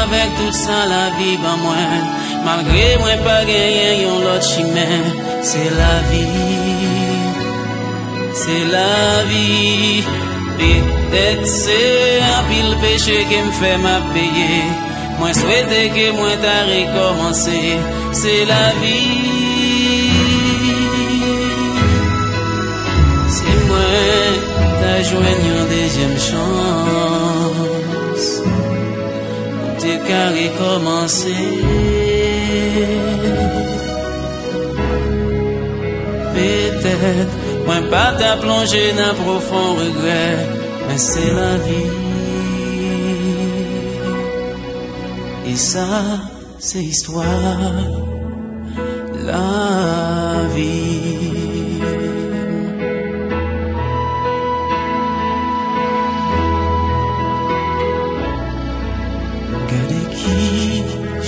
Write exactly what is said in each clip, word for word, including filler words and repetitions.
Avèk tout sa lavi ban mwen, malgre mwen pa genyen yon lòt chimen, se lavi, se lavi. Petèt se anpil peche ke m fè m ap peye. Mwen swete ke mwen ta rekòmanse, se lavi. Si mwen ta jwenn yon dezyèm chans, m te ka rekòmanse. Petèt mwen pa ta plonje nan pwofon regrè, men se lavi. E sa, se istwa lavi. Gade ki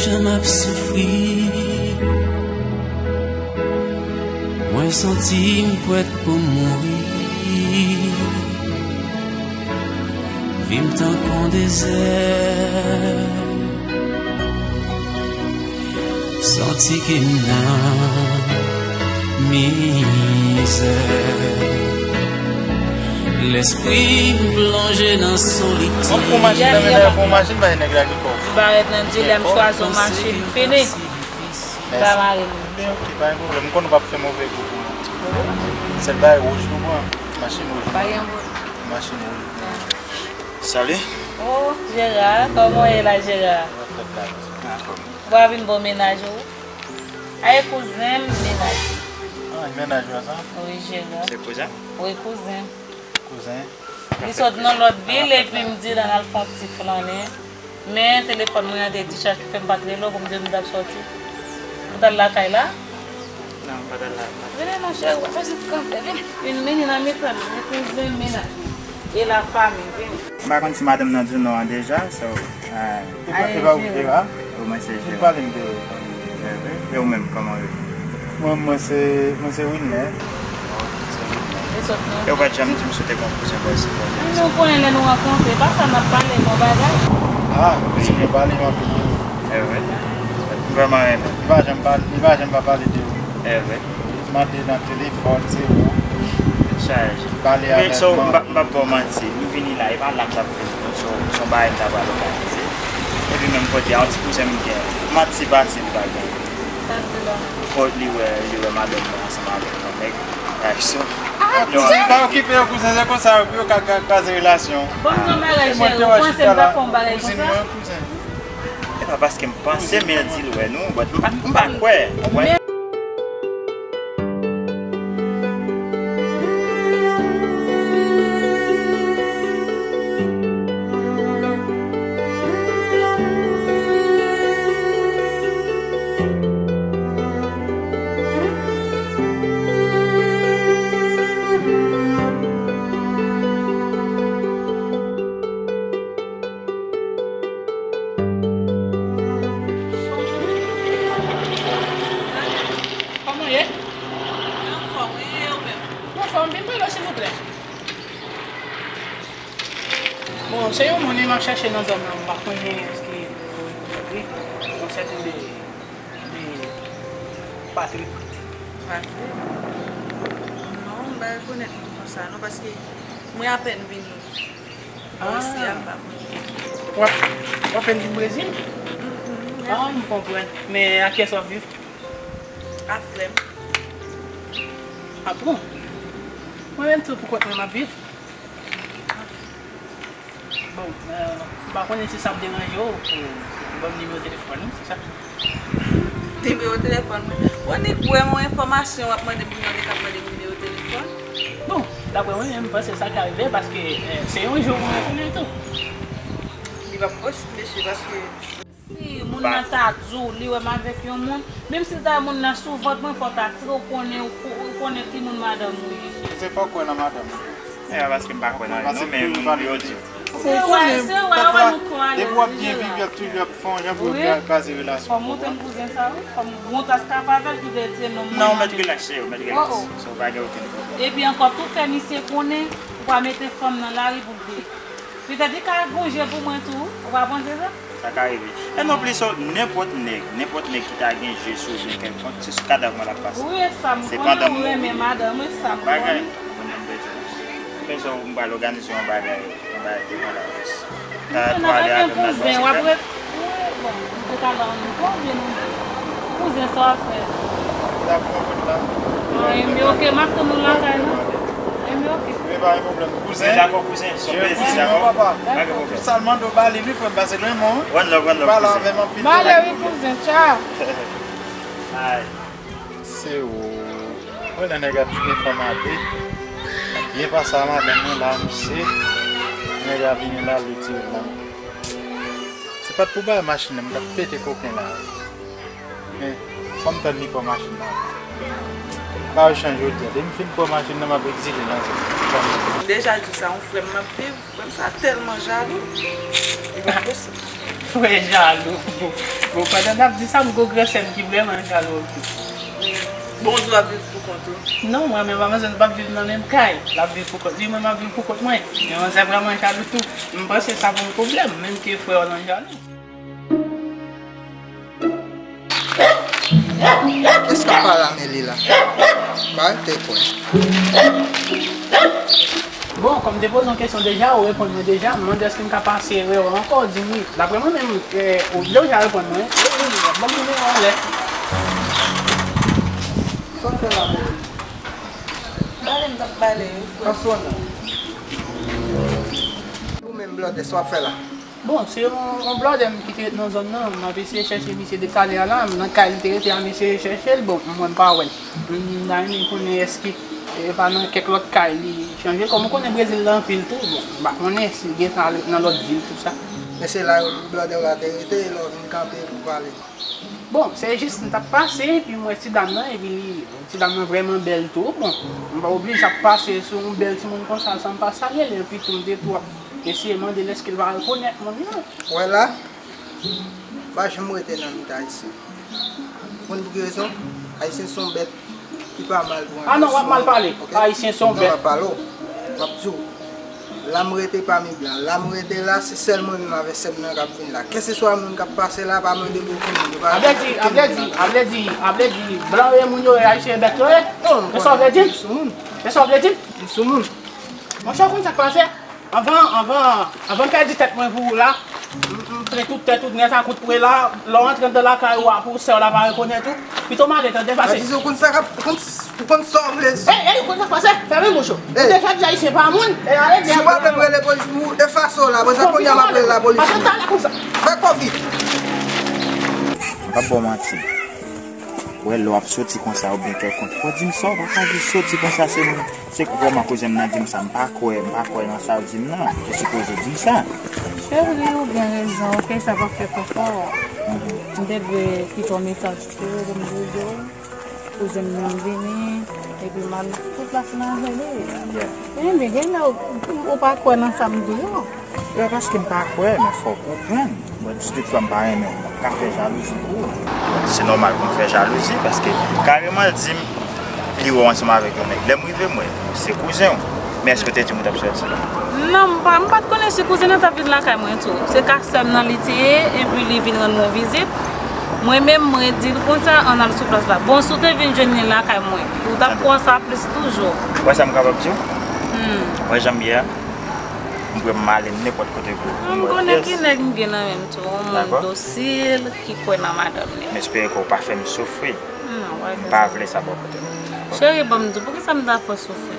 jan m ap soufri. Mwen santi m prèt pou m mouri. Vi m tankou yon dezè. Santi ke m nan mizè. Lespri m plonje nan solitid. Mwen pran machin nan men dayè, pran machin bay nèg la ki kòb. M pa ret nan dilèm, m chwazi yon machin, fini. M pa mare moun. Men ok, pa gen pwoblèm. M konn ou p ap fè move kou pou mwen. Sèl bagay wouj nou pran. Machin wouj nou pran. Pa gen pwoblèm. Machin wouj nou pran. Salut. Oh, Gérard, kòman w ye la, Gérard? Anfòm. Ou pa vin bon mennaj ou? Ay, kouzen m, mennaj. Ah, mennaj ou sa? Wi, Gérard. Se kouzen? Wi, kouzen. Kouzen. Li sot nan lòt vil, epi m di l ann al fè yon ti flannen. Men telefòn mwen an te dichaj ki fè m pa t rele w pou m di w m t ap soti. Ou t al lakay la? Non, m pa t al lakay. Vini non, cheri, w ap fè ti kanpe, vini. Vin, vini nan mitan, vin, kouzen, mennaj. E la fanmi, vini. M pa konn si madanm nan di w non an deja, so, eh. E pa, e pa ou ki Jera? Wi, mwen se Jera. Vin pale m de ou. Eh wi. E ou menm, kòman w ye? Mwen, mwen se, mwen se Wilner. Oh, se Wilner. E ou pa t janm di m si w te gen yon kouzen bò isit la? Nou konnen lè nou rankontre, pa sa n ap pale, bon bagay. Ah, kouzen yo pale m anpil de ou. Eh wi. M vrèman renmen. Li pa janm pale, li pa janm pa pale de ou. Eh wi. Li mande nan telefòn, se ou. Tèt chaje. Pale avèk mwen. Men so, m pa, m p ap ba w manti. M vini la, e pa la m t ap vini. So, se yon bagay m ta pral òganize. Epi menm kote a, yon ti kouzen m gen. Manti pase li pa gen. Sa l di la? Kot li wè, li wè madanm mwen ansanm avèk yon nèg. Like, so, ah, non, ti pa okipe yo, kouzen, se konsa yo, pou yo ka, ka kraze relasyon. Bon, m di yon bagay, cheri, ou panse m ta fè yon bagay konsa? Kouzin mwen, kouzen. E pa paske m panse, men l di l wè nou, but m pa, m pa kwè. Ou wè? Kòman w ye? Anfòm, wi, e ou menm? Anfòm, vin pale w, silvouplè. Bon, se yon moun wi m ap chèche nan zòn nan, m pa konnen èske ou rekonèt li, yon sèten de, de Patrick. Patrick? Non, m pa rekonèt moun konsa non, paske mwen apèn vini. Ah. Brezil, m pa konn. W ap, w ap fè n vin Brezil? Mm, mm. Ah, m konprann. Men ak kiyès w ap viv? Ak frè m. Ah bon? Mwen menm tou pou kont mwen m ap viv. Bon, euh, m pa konnen si sa ap deranje w pou, pou ban m nimewo telefòn ou, se sa? Nimewo telefòn mwen? Bon, Nick, wè yon enfòmasyon w ap mande m, pou mwen te ka mande m nimewo telefòn. Bon, daprè mwen menm, m panse sa ka rive paske, eh, se yon jou pou mwen konnen tou. Li p ap posib, mesye, paske si moun nan ta di w li wè m avèk yon moun, menm si l ta wè moun nan sou vant mwen, fò w ta tire, w konnen, w ko-, w konnen ki moun madanm ou ye. Se fò w kwè nan madanm ou. E pa paske m pa kwè nan li non, men moun pou yo di. Ou konnen, pafwa, depi w ap byen viv, y ap toujou ap fè yon jan pou yo kraze relasyon. Fò m montre m kouzen sa wi. Fò m montre Askapa avè l, ki te di non. Non, ou mèt rilaks, cheri, ou mèt rilaks. So, pa gen okenn pwoblèm. Epi ankò tou, fè misye konnen ou pa mete fanm nan lari pou l veye. Petèt li ka gon je pou mwen tou, ou pa panse sa? Sa ka rive. E non plis, nenpòt nèg, nenpòt nèg ki ta gen je sou ou byen kèlkonk, se sou kadav mwen l ap pase. Ou ye sa, m konnen ou renmen madanm, ou ye sa, m konnen. Bagay, mwen menm pèdi. Mwen pral òganize yon bagay, yon bagay devan lajis. Ou te nan pale avè m la, kouzen, w ap ret. Wi, bon, m te ka ba w yon konbyen nou. Kouzen, sa w ap fè? L ap fè wout la. Ah, enben, oke, m ap tann ou lakay, non? Enben, oke. Men pa gen pwoblèm, kouzen. Men dakò, kouzen, se yon plezi, dakò? Pa gen pwoblèm. Tout sa l mande w ba li, wi, frè m, pase l renmen w. One love, one love, kouzen. Pale avè m anpil. Bale, wi, kouzen, tcha. Ay. Se ou. Mwen lè nèg ap fin fè maten, byen pase a madanm mwen la, misye, nèg la vini la, li di la. Se pa t pou bay machin nan, m t ap pete koken la. Men, fò m tann li pran machin nan. Pa yo chanje jodi a. Depi m fin pran machin nan, m ap egzile nan zòn. Deja jou sa, yon frè m m ap viv. Frè m sa tèlman jalou. Li pa posib. Frè jalou. Bon, pandan n ap di sa, m gon gran sè m ki vrèman jalou anpil. Bon, ou di w ap viv pou kont ou? Non, mwen menm ak manzè nou p ap viv nan menm kay. L ap viv pou kont li, mwen m ap viv pou kont mwen. Men manzè vrèman jalou tou. M panse sa pa yon pwoblèm, menm ke frè w lan jalou. Kiyès k ap pale a Meli la? M pa rete kwè. Bon, kòm m te poze yon kesyon deja, ou reponn mwen deja, m mande èske m ka pase wè w ankò, w di m wi. Daprè mwen menm, eh, ou deja reponn mwen, wi, wi, wi, ban m nimewo w anlè. Sa w fè la, Meli? Bale m t ap bale, wi, frè. Pase w anlè. Ou menm, blòdè, sa w ap fè la? Bon, se yon, yon blòdè m ki te ret nan zòn nan. M ap eseye chèche misye depi talè a la. M nan kay li te rete a, m eseye chèche l. Bon, m wè m pa wè l. M ta renmen konnen èske, e, pa nan kèk lòt kay li chanje. Kòm ou konnen Brezil la anpil tou, bon, m pa konnen si l gentan al nan lòt vil, tou sa. Men se la blòdè w la te rete, e lè w vin kanpe pou pale. Bon, se jis m t ap pase, epi m wè ti dam nan, epi li, ti dam nan vrèman bèl tou. Bon, m pa oblije ap pase sou yon bèl timoun konsa san m pa salye l, epi tou m te tou ap eseye mande l èske l va rekonèt moun nan. Wè la, m pa janm rete nan mit Ayisyen. Ou konn pou ki rezon? Ayisyen se yon bèt ki pa mal pou anyen. Ah non, w ap mal pale. Ayisyen se yon bèt. Non, m ap pale w. M ap di w. La m rete pami blan. La m rete la, se sèl mwen menm avèk sè m nan k ap vin la. Kèlkeswa moun k ap pase la, pa mande m okenn moun. A vle di, a vle di, a vle di, a vle di, blan yo ye moun yo ye, Ayisyen bèt yo ye? Non, m konnen. Men sa w vle di m? M sou moun. Men sa w vle di m? M sou moun. Monchè, w konn sa k pase? Anvan, anvan, anvan m pèdi tèt mwen pou ou la, m, m plen tout tèt ou nèt a kout pwe la, lè w antre anndan lakay ou a pou sè w la pa rekonèt ou, pito m ale tande pase. Sa di ou konn sa k ap, ou konn, ou konn sa w vle di. Ey, ey, ou konn sa k pase? Fèmen bouch ou. Ou deja di Ayisyen pa moun, e ale di. Si w pa vle m rele polis pou ou, efase w la, apre sa kounye a m ap rele lapolis pou ou. Fè kò vit. M p ap ba w manti. Wè, lè w ap soti konsa oubyen kèlkonk, fò w di m sa, w pa ka jis soti konsa, se moun. Se vrèman kouzen m nan di m sa, m pa kwè, m pa kwè nan sa l di m nan. Ou sipoze di m sa. Cheri, ou gen rezon, oke, sa p ap fèt ankò. M te dwe kite w mesaj tou pou m di w, kouzen m nan vini, epi m al sou plas la avè li. Enben, gen lè ou, ou pa kwè nan sa m di yo. Yo, paske m pa kwè, men fò w konprann. Bon, si toutfwa m pa renmen w, m p ap ka fè jalouzi pou ou. Se nòmal pou m fè jalouzi, paske kareman l di m li wè w ansanm avèk yon nèg. Lè m rive, m wè se kouzen w. Men èske w te di m ou t ap sòti? Non, m pa, m pa t konnen si kouzen nan t ap vin lakay mwen tou. Se ka sè m nan li te ye, epi li vin rann mwen vizit. Mwen menm, mwen di l konsa, ann al sou plas la. Bon, si w te vin jwenn li lakay mwen, ou t ap wè sa plis toujou. Wè sa m kapab di w? Hmm. Wè jan m ye a? M prè m ale nenpòt kote pou ou. M konnen ki nèg m gen nan men m tou. Yon moun dosil, ki kwè nan madanm li. M espere ke w pa fè m soufri. Non, pa gen sa. M pa vle sa bò kote m. Cheri, ban m di w, poukisa m ta fè w soufri?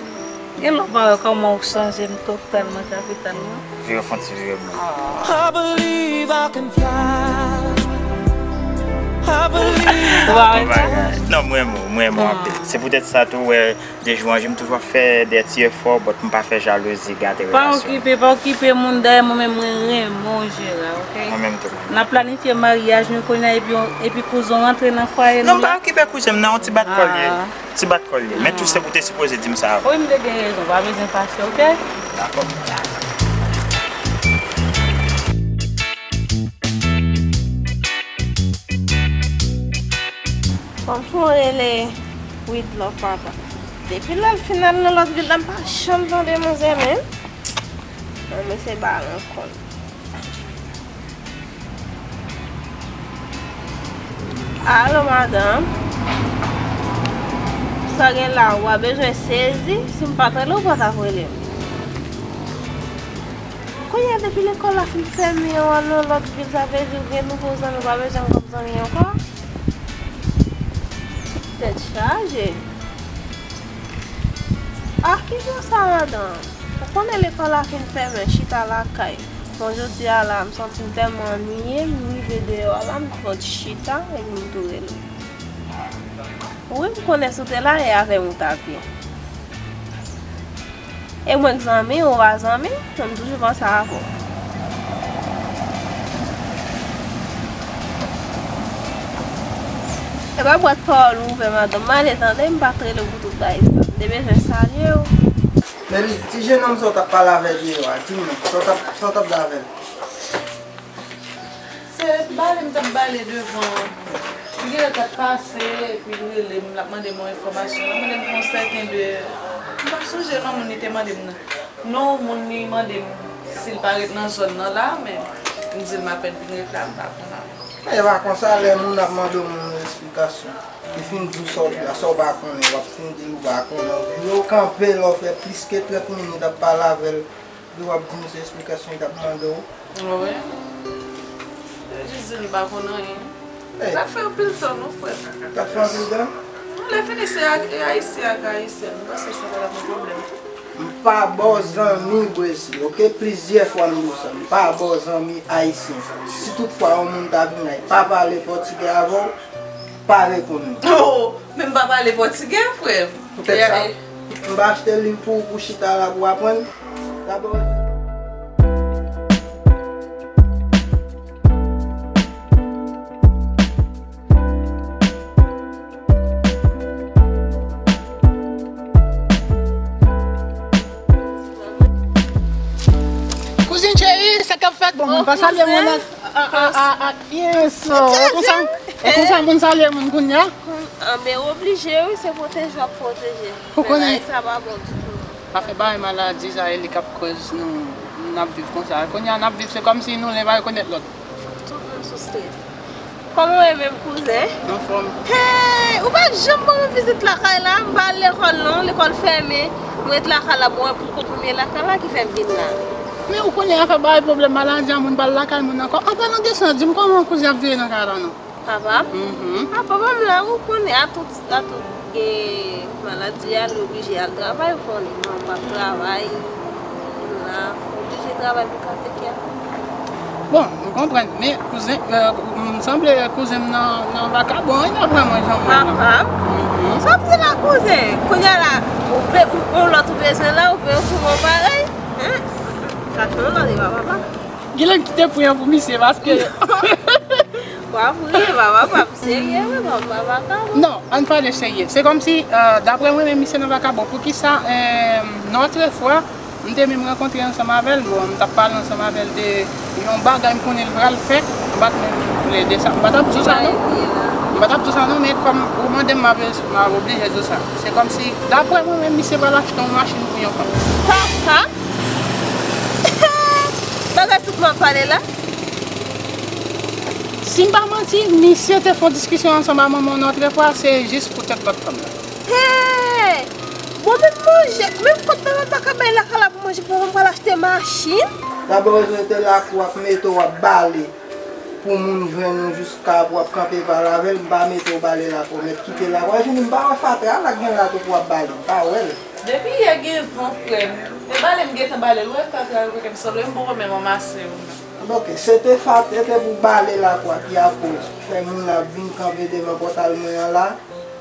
Gen lè w pa wè kòman w chanje m totalman, kapitalman. Vire fon ti vire bò. I believe I can fly. I believe I can fly. Non, m renmen w, m renmen w anpil. Se poutèt sa tou, wè, de jou an jou, m toujou ap fè de ti efò, but m pa fè jalouzi gate relasyon. Pa okipe, pa okipe moun dèyè mwen, men mwen renmen w, Jera, oke? Mwen menm tou. N ap planifye maryaj nou kounye a, epi, epi kouzen w rantre nan fwaye nou la. Non, pa okipe kouzen m nan, yon ti bat kò l ye. Ah. Ti bat kò l ye. Men tou se pou te sipoze di m sa avan. Wi, m te gen rezon, pa bezwen fache, oke? Dakò. Kòmsi w rele With Love Papa. Depi lè l fin al nan lòt vil la, m pa janm tande manzè menm. Mwen se balan kòl. Alo, madanm. Sa gen la, ou pa bezwen sezi. Si m pa t rele, ou pa t ap rele m. Kounye a, depi lekòl la fin fèmen, w al nan lòt vil, sa vle di ou gen nouvo zanmi, ou pa bezwen kòm zanmi ankò? Tèt chaje. Ah, ki jan sa, madanm? Ou konnen lekòl la fin fèmen, chita lakay. Bon, jodi a la, m santi m tèlman annuiye, m rive deyò a la, m fon chita, epi m tou rele. Wi, m konnen si w te la, e avè m ou t ap ye. E mwen k zanmi, ou pa zanmi, m toujou panse avè w. E pa bwat pawòl ou ouvè, madanm. M ale tande, m pa t rele w pou tout bagay sa. M te bezwen salye w. Men ti jenòm sa w t ap pale avè l deyò a, di m non, sa w t ap, sa w t ap di avè l? Se bale m t ap bale devan. Li genlè t ap pase, epi l rele m, l ap mande m yon enfòmasyon. L ap mande m pou yon sèten de, m pa sonje non moun li te mande m nan. Non moun li mande m si l pa ret nan zòn nan la, men m di l m apèn vin ret la, m pa konn avè l. Men e pa konsa, lè moun ap mande w moun yon esplikasyon, li fin di w sa w, sa w pa konnen, w ap fin di l ou pa konnen. Ou kanpe la, w fè plis ke trant minit ap pale avè l, epi w ap di m se esplikasyon li t ap mande w. Wi. Yo jis di l pa konn anyen. Hey. Sa fè anpil tan, non, frè m. Sa fè anpil tan? Lè fini, se a-, e Ayisyen ak Ayisyèn. M panse sa pa t ap yon pwoblèm. M pa ba w zanmi Brezil, oke? Plizyè fwa m di w sa. M pa ba w zanmi Ayisyen. Si toutfwa yon moun ta vin la, li pa pale pòtigè avè w, pa reponn li. Oh, men m pa pale pòtigè, frè m. Poutèt sa, m pa achte liv pou ou pou chita la pou aprann. Dabò, Kouzin cheri, sa k ap fèt? Bon, mwen pa salye moun nan. A, a, a, a, yes, oh, e konsa, e konsa moun salye moun kounye a? Anben, oblije, wi, se pwoteje w ap pwoteje. Ou konnen. Bagay sa pa bon ditou. Afè bay maladi sa, e li k ap koz nou, n ap viv konsa. Kounye a, n ap viv, se kòmsi nou len pa rekonèt lòt. Tout moun sou stres. Kòman w ye menm, kouzen? Anfòm. Hey, ou pa janm ban mwen vizit lakay la, m pa al lekòl non, lekòl fèmen. Mwen ret lakay la, bon, pou konprann lakay la ki fè m vin la. Men ou konnen afè bay pwoblèm maladi a, moun pa al lakay moun ankò. An palan de sa, di m kòman kouzen ap viv nan kay la non? Papa m? Mhm. A, papa m la, ou konnen, a tout, a tout gen maladi a, li oblije al travay, ou konnen, manman m ap travay, m la, oblije travay pou ka take care. Bon, m konprann, men kouzen, euh, m sanble kouzen m nan, nan vakabon, wi, daprè mwen, jan m wè l la. Papa m? Mhm. Sa w di la, kouzen? Kounye a la, ou pe-, ou, yon lòt ou bezwen la, ou pe yon sou mwen parèy? Hein? Sa fè yon lòt, e pa papa. Genlè m kite pwen an pou misye, paske W ap ri, papa, papa, serye, wi, papa, vakabon. Non, ann pale serye. Se kòmsi, euh, daprè mwen menm, misye nan vakabon. Poukisa, euh, nan otrefwa, m te menm rankontre ansanm avè l, bon, m t ap pale ansanm avè l de yon bagay m konnen l pral fè, m pa t menm vle de sa. M pa t ap di w sa, non. M pa t ap di w sa, non, men kòm ou mande m, m ap, m ap oblije di w sa. Se kòmsi, daprè mwen menm, misye pral achte yon machin pou yon fanm. Papa! Bagay tout m ap pale la? Si m pa manti, misye te fè yon diskisyon ansanm a manman w nan otrefwa, se jis poutèt lòt fanm nan. Hey! Bon, menm manje, menm kòb papa m pa ka bay lakay la pou manje, papa m pral achte machin. Dabò, ou rete lakou w ap mete w ap bale pou moun jwenn ou jiska pou w ap kanpe pale avè l, m pa mete w bale lakou w, mèt kite lakou w. Epi m pa wè fatra la k gen la tou pou w ap bale, m pa wè l. Depi yè gen van, frè m. E bale m gentan bale l, ou wè fatra yo kote m sanble m poko menm anmase yo menm. Oke, se te fatra, se te pou bale lakou a ki akoz fè moun la vin kanpe devan pòtay mwen an la.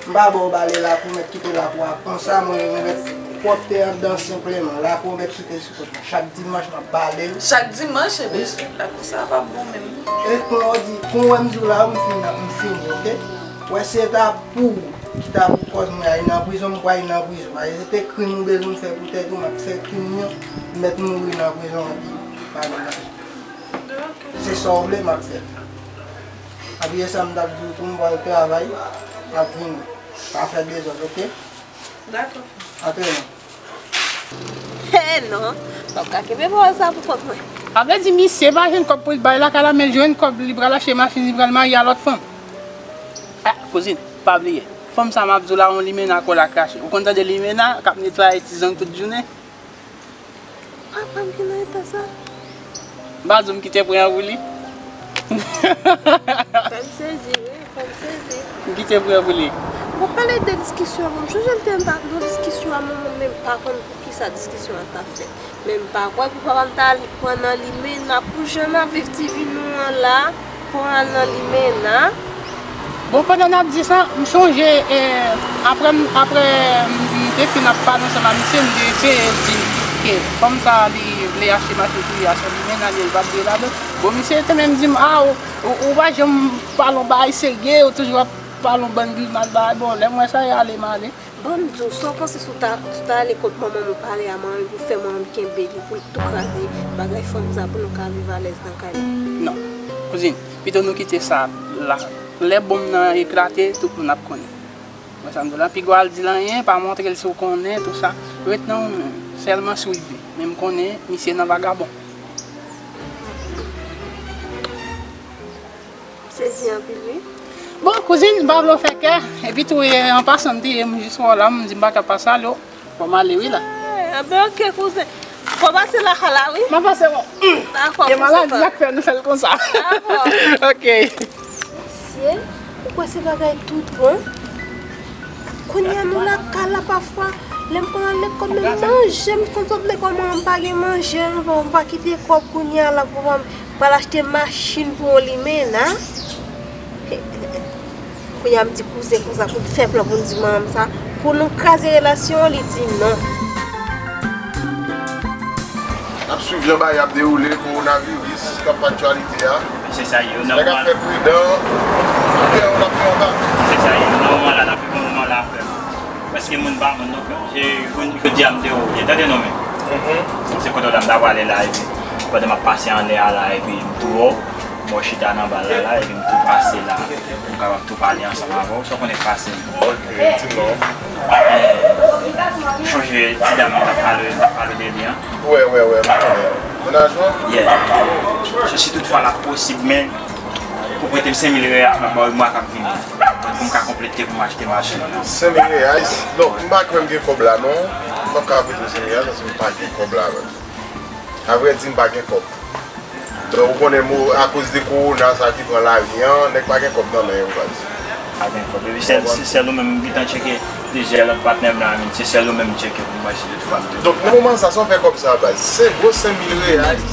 M pa ba w bale lakou, mèt kite lakou a konsa, mwen, mwen mèt pwòpte anndan senpleman. Lakou mèt kite sou kont mwen. Chak dimanch, m ap bale l. Chak dimanch, ebyen, lakou sa a p ap bon menm. E kon w di, kon w wè m di w la, m fin, m fini, oke? Wè, si se ta pou ou ki ta pou kòz mwen al nan prizon, m kwè al nan prizon. Paske se te krim ou bezwen fè pou tèt ou, m ap fè krim nan, m mèt mouri nan prizon, epi pa gen manje. Se sa w vle, m ap fè. Apre sa, m t ap di w tou, m pral travay, m ap vini. Pa fè dezòd, oke? Dakò. Antre non. He non, Ou ka kenbe pawòl sa pou kont mwen. Sa vle di misye pa jwenn kòb pou l bay lakay la, men l jwenn kòb, li pral achte machin, li pral marye a lòt fanm. Ah, kouzin, pa bliye. Fanm sa m ap di w la, yon limena kò l a krache. Ou konn tande limena k ap netwaye ti zong tout jounen? Papa m ki nan eta sa. M pa di w m kite pran pou li. Fè m sezi, wi, fè m sezi. M kite pran pou li. Bon, pale de diskisyon an, bon, m sonje l te nan diskisyon a manman m, men m pa konn poukisa diskisyon an t ap fèt. Men m pa kwè pou papa m ta al pran nan limena pou jan n ap viv ti vi nou an la. Pran nan limena. Bon, pandan n ap di sa, m sonje, eh, apre m, apre m, m te fin ap pale ansanm ak misye, m te eseye di l ke fanm sa a, li vle achte machin pou li a, se limena li ye, l p ap vle ladan. Bon, misye te menm di m, a, ou, ou, ou pa janm pale yon bagay serye, ou toujou ap pale yon bann grimas bagay. Bon, lè m wè sa, e ale m ale. Ban m di w, sa w panse si w ta, si w ta ale kot manman m ou pale a manman m pou fè manman m kenbe li, pou l tou kraze bagay fanm sa pou nou ka viv alèz nan kay la? Non. Kouzin, pito nou kite sa la. Lè bonm nan eklate, tout moun ap konnen. Wè sa m di w la, piga w al di l anyen, pa montre l si w konnen, tou sa. Ret nan ou menm, sèlman si w rive. Men m konnen, misye nan vagabon. M sezi anpil, wi. Bon, kouzin, m pa vle w fè kè. Epi tou, e, an pasan, m te ye, m jis wè w la, m di m pa ka pase ale w. Fò m ale, wi, la. Eh, anben, oke, kouzen. Fò w pase lakay la, wi. M a pase, bon. Dakò, e maladi a k fè nou fè l konsa. Dakò. Oke. Mesye, ou kwè se bagay tout bon? Kounye a nou lakay la pafwa, lè m konn al lekòl, menm manje, m konn sot lekòl, mwen m pa gen manje, m pa, m pa kite kòb kounye a la pou m pral achte machin pou yon limena. Kounye a m di kouzen konsa pou n fè plan pou n di manman m sa, pou nou kraze relasyon an, li di non. N ap swiv jan bagay ap dewoule, kowonaviris k ap aktyalite a. Se sa yo, nèg ap fè pridan, kè yo n ap fè anba. Se sa yo, nan moman la, n ap viv yon moman la, frè m. Prèske moun pa moun non, frè m. Se jodi a m te wè w byen, tande non, men. Se kote w la m ta prale la, epi pandan m ap pase anlè a la, epi m tou wè w. Mwen chita nan bal la, la, epi m tou pase la. M kapab tou pale ansanm avè w, sa w konnen k pase m. Ok, di m non. Eh, m chonje ti dam nan t ap pale, t ap pale de li an. Wè, wè, wè, m konnen. Mennaj ou? Yeah. So, si toutfwa l ap posib, men, pou prete m senk mil real, m ap ba w mwa k ap vini. Pou m ka konplete, pou m achte machin nan. Senk mil reais? Non, m pa kwè m gen kòb la, non. M p ap ka prete w senk mil reais, paske m pa gen kòb la, menm. Avrèdi, m pa gen kòb. Donk, ou konnen, mo, akoz de kowona sa ki pran lari an, nèg pa gen kòb nan men yo, baz. Pa gen kòb. Epi sèl, se sèl ou menm m gentan tcheke plizyè lòt patnè m la, men se sèl ou menm m tcheke pou mwen, si toutfwa m te. Donk, nan moman sa, sa w fè kòb sa, baz? Se gwo senk mil reais.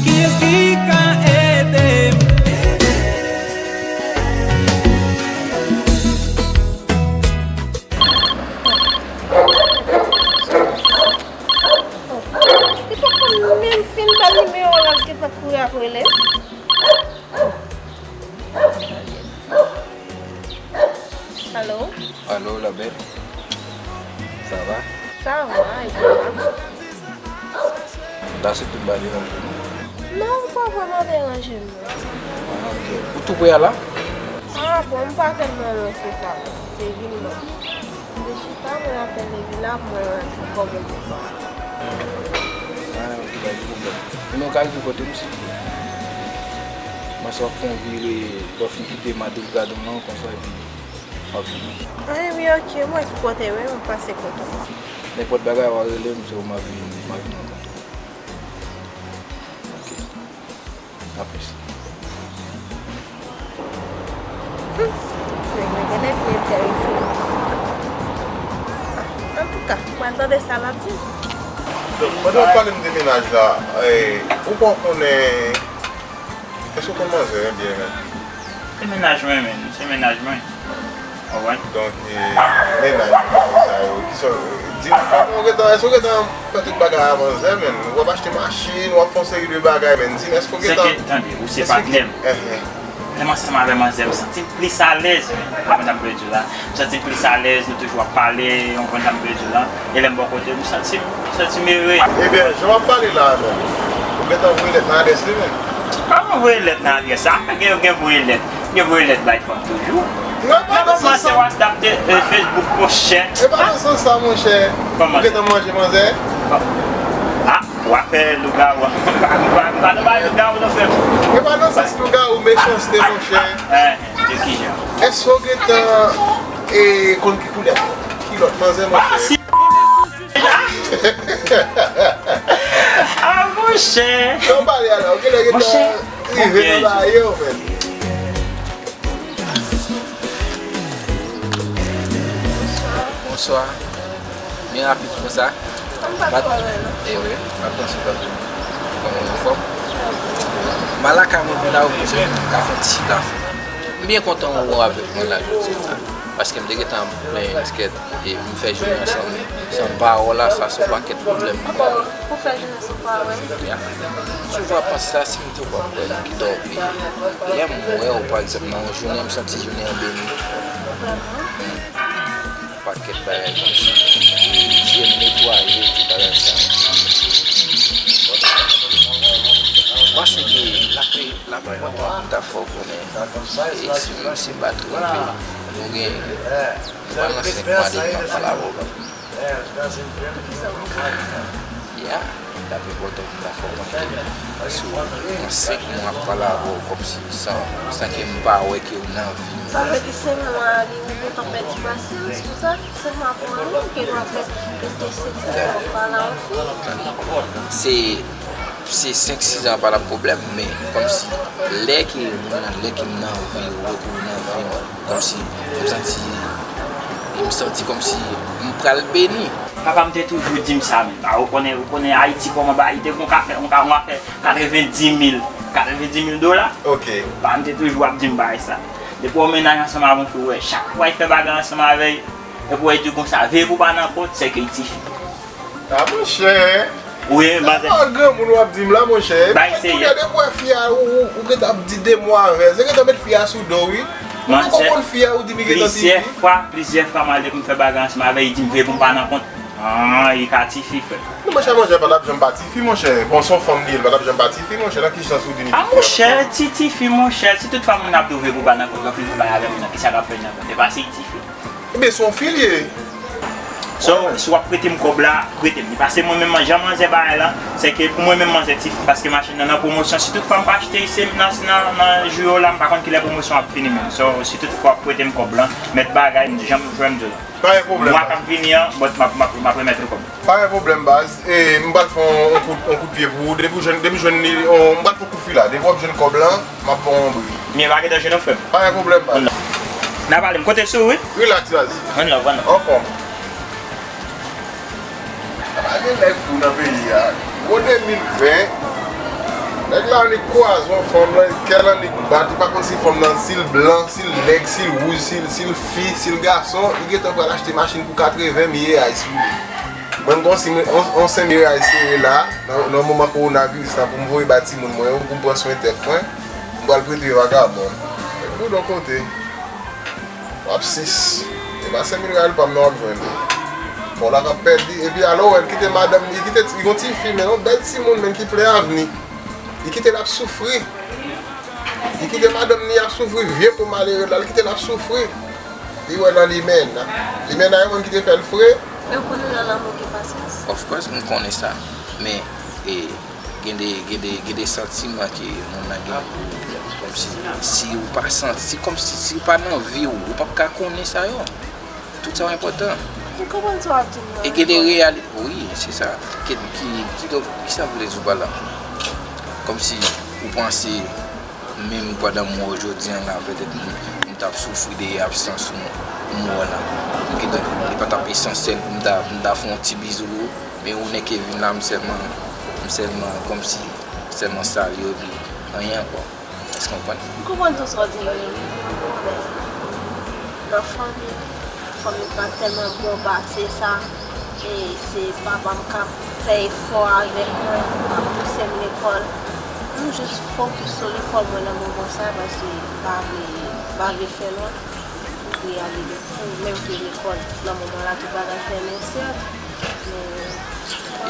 Kiyès ki ka ede m? Li pa konn menm fin ba l nimewo l, al gentan kouri ap rele. Alo? Alo, la belle. Ça va? Ça va, et toi? La se tout bagay deranje nou. Non, ou pa vrèman deranje m non. Ah, ok. Ou tou pre a la? Ah, bon, m pa tèlman lwen ke sa. Se vin non. M te chita, mwen apèl Levila, mwen wè kòman se pa. Ah, ok, pa gen pwoblèm. Ou nan kay pou kote m si. Mwen sa w ap fè yon vire, lè w fin kite Madrid Gadon nan, konsa, epi w ap vini. Ah, wi, ok, mwen ki kote, wi, mwen pase kote w. Nenpòt bagay, w a rele m, se ou m a vini, m a vini rankontre w. Ok. Aplis. Hmm. Nèg la genlè byen entèrese. Ah, antouka, m pral tande sa l ap di. Donk, pandan w ap pale m de mennaj la, eh, ou pa konnen, èske w konn manzè byen menm? Se mennaj mwen menm, se mennaj mwen. Konprann? Donk, eh, mennaj sa yo, kisa, di m, kòman w gentan, èske w gentan fè tout bagay a manzè, menn? W ap achte machin, w ap fè yon seri de bagay, menn. Di m, èske w gentan... Se ke, tande, ou se patnè m. Lè m ansanm avè manzè, m santi m plis alèz, menn. Ou konprann sa m vle di w la? M santi m plis alèz, nou toujou ap pale, ou konprann sa m vle di w la? E lè m bò kote w, m santi m, m santi m ere. Ebyen, jan w ap pale la a menm, ou gentan voye lèt nan adrès li menm? Kòman voye lèt nan adrès sa? Gen, gen voye lèt. Gen voye lèt bay fanm toujou. Nan kòmanse WhatsApp, de, e, Facebook, monchè. E pa nan sans sa, monchè. Ou gentan manje manzè? Ah, w ap fè lougawou. M pa nan bay lougawou, non, frè m. E pa nan sans lougawou, mechanste, monchè. Eh, de ki jan? Èske w gentan, e, konn ki koulè kilòt manzè, monchè? Ah, si. Ah, monchè. Yon pale alò, kilè gentan rive nan bagay yo, menm. Bonswa. Byen rapid konsa. M pa t kwè wè, non. E wi, m ap panse w t ap vin. Kòman w anfòm? M al lakay mwen pou n al bouje, ka fè yon ti chita. M byen kontan ou avèk mwen la jodi a. Paske m te gentan plenyen ti kèt e m fè jounen an san, san pawòl la, sa se yon pakèt pwoblèm. Pou fè jounen an san pawòl. Ya. Si w pa panse sa, si m di w pa kwè, m kite w. Lè m wè w, pa egzanp, nan yon jounen, m santi jounen an beni. Vrèman? Pakèt bagay konsa. Je m netwaye, tout bagay sa. M panse ke lakle, lakle kontan pou m ta fè w konnen. E si m, si m pa twonpe, nou gen, nou pral nan senk mwa depi m ap pale avè w. Ya, l ap enpòtan pou m ta fè w konnen ke si w pran senk mwa ap pale avè w kòmsi san, san ke m pa wè ke w nan vi m. Sa vle di senk mwa a, li, ou gentan pèdi pasyans pou sa? Senk mwa pou anyen, ou gen dwa fè plis de senk, sis an pa la yon fi. Se, se senk, sis an pa la pwoblèm, men kòmsi lè ke mwen, lè ke m nan vi w, lè ke w nan vi m, kòmsi m santi, m santi kòmsi m pral beni. Papa m te toujou di m sa, men, pa, ou konnen, ou konnen Ayiti kòman bagay, te gon ka fè, on ka, on ka fè katrevendimil, katrevendimil dola. Ok. Papa m te toujou ap di m bagay sa. Depi w mennaj ansanm avè yon fi, ou wè, chak fwa y fè bagay ansanm avè l, epi w wè l di konsa, veye pou pa nan kont, se ke l tifi. Ah, monchè. Wi, manzè. Sa pa granmoun w ap di m la, monchè. Bay serye. Depi w wè fi a, ou, ou, ou gentan ap di de mo avè l. Se gentan met fi a sou do, wi. Ou poko konn fi a, ou di m li gentan tifi. Plizyè fwa, plizyè fwa, m al depi m fè bagay ansanm avè l, li di m veye pou m pa nan kont. Ah, li ka tifi, frè. Non, monchè, monchè, pa t ap janm pa tifi, monchè. Bon, se yon fanm li ye, li pa t ap janm pa tifi, monchè. Nan ki sans ou di li tifi? Ah, monchè, ti tifi, monchè. Si tout fwa moun ap di w veye pou pa nan kont, lè w fin fè bagay avè moun nan, kisa k ap fè l nan kont? E pa si l tifi. Ebyen, se yon fi li ye. So, si w ap prete m kòb la, prete m li. Paske mwen menm, jan manzè bagay la, se ke pou mwen menm manzè tifi, paske machin nan nan pwomosyon. Si tout fwa m pa achte, se nan, nan, nan jou yo la, m pa konn kilè pwomosyon ap fini menm. So, si tout fwa w ap prete m kòb la, mèt bagay, jan m, jan m di w la. Pa gen pwoblèm. Mwa k ap vini an, but m ap, m ap, m ap remèt ou kòb. Pa gen pwoblèm, baz. E, m pral fè yon, yon kout, yon kout pye pou ou. Depi w jwenn, depi w jwenn li, yon, m pral fè yon kout fil la. Depi w ap jwenn kòb lan, m ap ba w yon bri. Men pa gen danje non, frè m. Pa gen pwoblèm, baz. N a pale, m konte sou ou, wi. Relax, baz. One love, one love. Anfòm. Pa gen nèg fou nan peyi a. Gwo de mil ven, nèg la annik kwaze yon fanm nan, kè l annik bat, li pa konn si fanm nan, si l blan, si l nèg, si l wouj, si l, si l fi, si l gason, li gentan pral achte machin pou katreven mil reais pou li. Mwen, m gon si mwen, on, on senk mil reais sere la, nan, nan moman kowonaviris la, pou m voye ba timoun mwen yo, pou m pran swen tèt mwen, m pral prete vagabon. Boudon kote. W ap sis. E pa senk mil reais pa m nan w ap jwenn. Bon, la k ap pèdi. Epi alò, wè, l kite madanm li, li kite, li gon ti fi, men yon bèl timoun, men ki plen avni. Li kite l ap soufri. Li kite madanm li ap soufri, vye po malere la, li kite l ap soufri. Li wè nan limena. Limena, yon moun ki te fè l fre. Men kounye a lanmou gen pasyans. Of course, m konnen sa. Men, e, Gen de, gen de, gen de santiman ke moun nan gen pou ou, kòmsi, si ou pa santi, kòmsi, si ou pa nan vi w, ou p ap ka konnen sa yo. Tout sa yo enpòtan. M konprann sa w ap di m nan. E gen de reyali-, wi, se sa. Ki, ki, ki, donk, ki sa vle di w pa la? Kòmsi ou panse, menm pandan m wè w jodi a la, petèt m, m t ap soufri de absans ou, m wè w la. Kidonk, li pa t ap esansyèl pou m ta, pou m ta fè yon ti bizou pou ou. Men ou nèk vin la, m sèlman, m sèlman, kòmsi, sèlman salye w, epi anyen ankò. Èske w konprann? M konprann tout sa w di m yo, wi. Nan fanmi, fanmi pa tèlman bon pase sa. E se papa m k ap fè efò avèk mwen, k ap pouse m lekòl. M jis fokis sou lekòl mwen nan moman sa, paske m pa vle, m pa vle fè lòt. Pou vle ale, pou menm vle lekòl nan moman la, tout bagay fèmen, sèt. Men,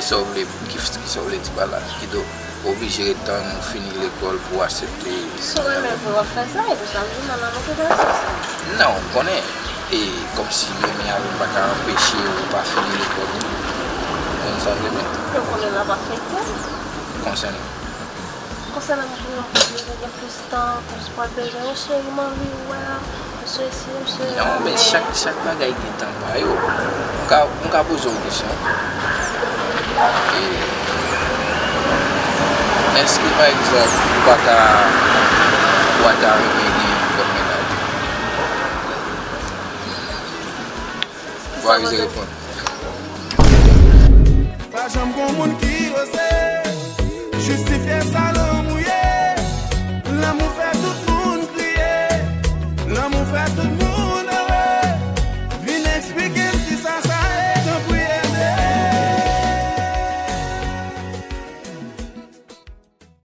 Sa w vle, ki, ki sa w vle di pa la? Kidonk, ou oblije ret tann ou fini lekòl pou w aksepte. Si w renmen pou w ap fè sa, epi sa vle di nan lanmou ki fè sa. Non, ou konnen, e kòmsi renmen avè m pa ka anpeche ou pa fini lekòl ou. Konn sa vle men. Ou konnen l ap afekte. Konsènan. Konsènan mwen, mwen bezwen gen plis tan, kòmsi w ap bezwen yon cheri, m anvi wè, m sesi, m sesi. Non, men chak, chak bagay gen tan pa yo. M ka, m ka poze w kesyon. E, èske, pa egzanp, ou pa ta, ou pa ta renmen gen yon lòt mennaj? Ou pa bezwen reponn. Pa janm gon moun ki oze jistifye sa lanmou ye. Lanmou fè tout moun kriye. Lanmou fè tout